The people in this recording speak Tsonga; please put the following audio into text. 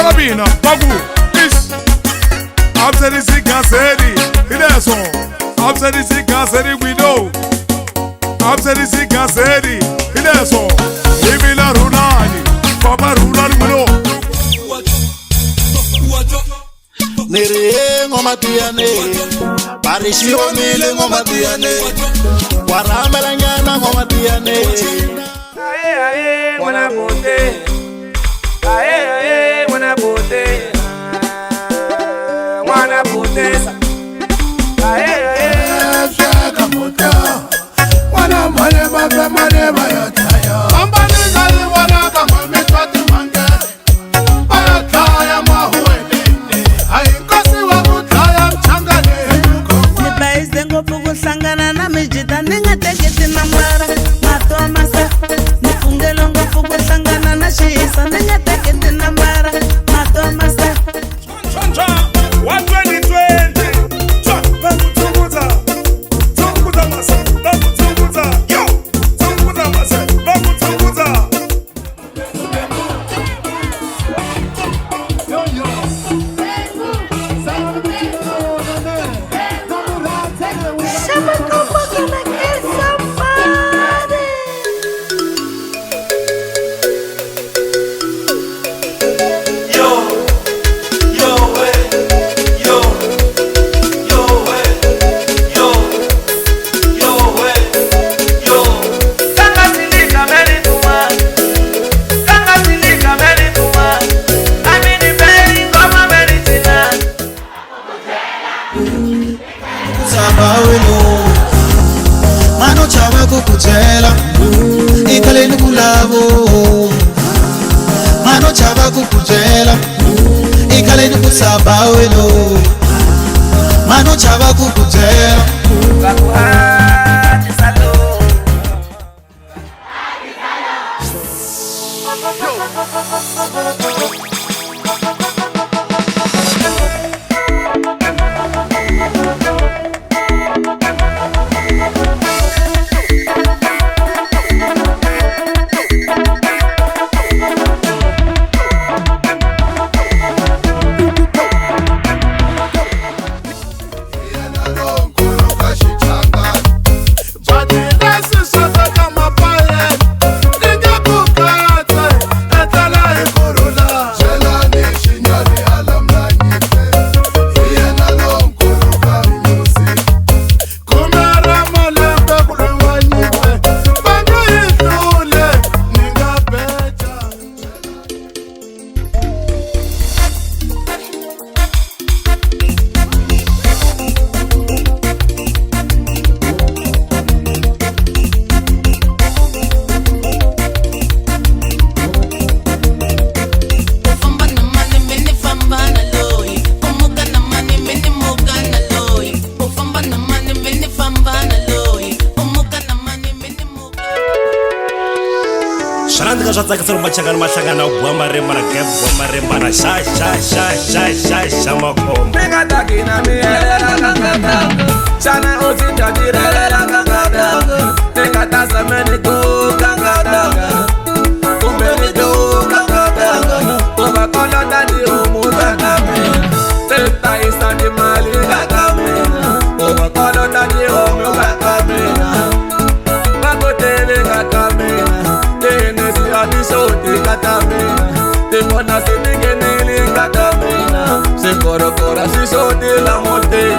Swa mina va ku is a byeli xigaseri hi leswo a byeli xigaseri gwino a byeli xigaseri hi leswo hi mina rhulani famba rhulani gwino. Ni ri he ngoma tiyane va ri xi omile ngoma tiyane wa rhambelanyana ngoma tiyane. Aê, aê, mwana bote. Aê, aê, mwana bote. Mwana bote. Aê, aê. Sweka muta n'wana mhane mafe mane va ya dlaya hambanisa yi vonaka mamitwa timhangele va ya dlaya mahuwelele a hi nkosi wa ku dlaya mchangane. Ni bayize ngopfu ku hlangana na mijita ni nga teki tinambara mato masa ni fungelo ngopfu ku hlangana na xiyisa ni nga teki tinambara mato masa. Cha wa 2020 cha va ku tsungudza tsungudza mase va ku tsungudza yo tsungudza mase va ku tsungudza. Chama como gonna kill somebody. Yo, yo, eh, yo, yo, eh, yo, yo, eh, yo. Kanga silika meri kuma, kanga silika meri kuma. Amini beri ngoma meri tina. Sabawelo mano chava ku ku byela i khale ni ku lavo mano chava ku ku byela i khale ni ku sabawelo mano chava ku ku byela. Vakuhatisa lo. Batilesi swa ka mapayele ni nge ku katse etlela hi kurhula. Xelani xinyori alamlanyise hi yena lonkulu ka music. Khume ra malembe ku lwiwa nyimpe va nge yi hlule ni nga beja. Famba na mani mini famba na loyi u muka na mani mini muka na loyi u famba na mani mini famba na loyi u muka na mani mini muka. Swi rhandza swa tsakisa loko machangani ma hlangana gwa marimba na gap gwa marimba na xa xa xa xa xa xa makhombo. Mi nga ta gina mi helela ka nkatanga. Xana u ndzi ta tirhelela ka nkatanga? Ni nga ta zama ni duka nkatanga. Kumbe ni duka nkatanga. U va kolota tihomu ta ka mina. Ti ta yisa timali ka ka mina. U va kolota tihomu ka ka mina. Va ku tivi ka ka mina. Tihenesi a ti xoti ka ta mina. Ti vona se ti nghenile ka ta mina. Swikorokoro swi xotile mutini.